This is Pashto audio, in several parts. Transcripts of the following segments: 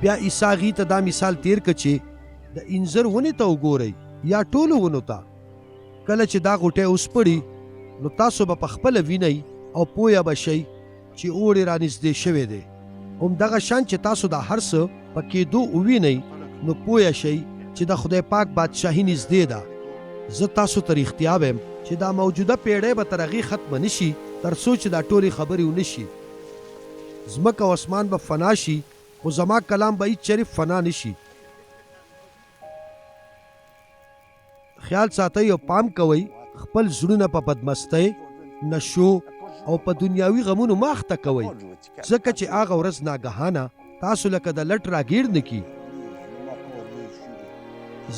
بیا عیسی هغوی ته دا مثال تېر کړ چې، د انځر ونې ته وګورئ یا ټولو ونو ته. کله چې دا غوټۍ وسپړي، نو تاسو به په خپله وینئ او پوه به شئ چې اوړی رانږدې شوی دی. همدغه شان چې تاسو دا هر څه په کېدو ووینئ، نو پوه شئ چې د خدای پاک بادشاهي نږدې ده. زه تاسو ته رښتیا وایم چې دا موجوده پېړۍ به تر هغې ختمه نه شي، تر څو چې دا ټولې خبرې ونه شي. ځمکه او اسمان به فنا شي، خو زما کلام به هیڅ چېرې فنا نه شي. خیال ساتئ او پام کوئ، خپل زړونه په بدمستۍ، نشو او په دنیاوي غمونو مه اخته کوئ، ځکه چې هغه ورځ ناګهانه تاسو لکه د لټ راګیر نه کړي،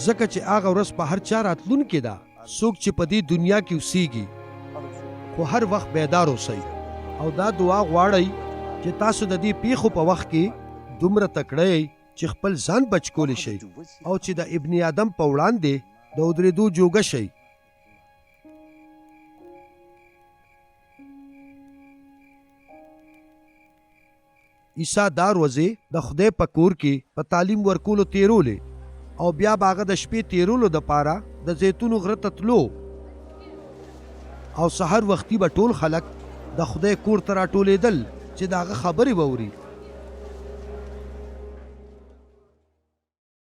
ځکه چې هغه ورځ په هر چا راتلونکې ده څوک چې په دې دنیا کې اوسیږي. خو هر وخت بیدار اوسئ او دا دعا غواړئ چې تاسو د دې پیښو په وخت کې دومره تکړه یئ چې خپل ځان بچ کولی شئ او چې د ابن آدم په وړاندې د ودرېدو جوګه شئ. عیسی دا ورځې د خدای په کور کې په تعلیم ورکولو تېرولې او بیا به هغه د شپې تېرولو دپاره د زیتونو غره ته تلو او سحر وختي به ټول خلک د خدای کور ته راټولېدل چې د هغه خبرې واوري.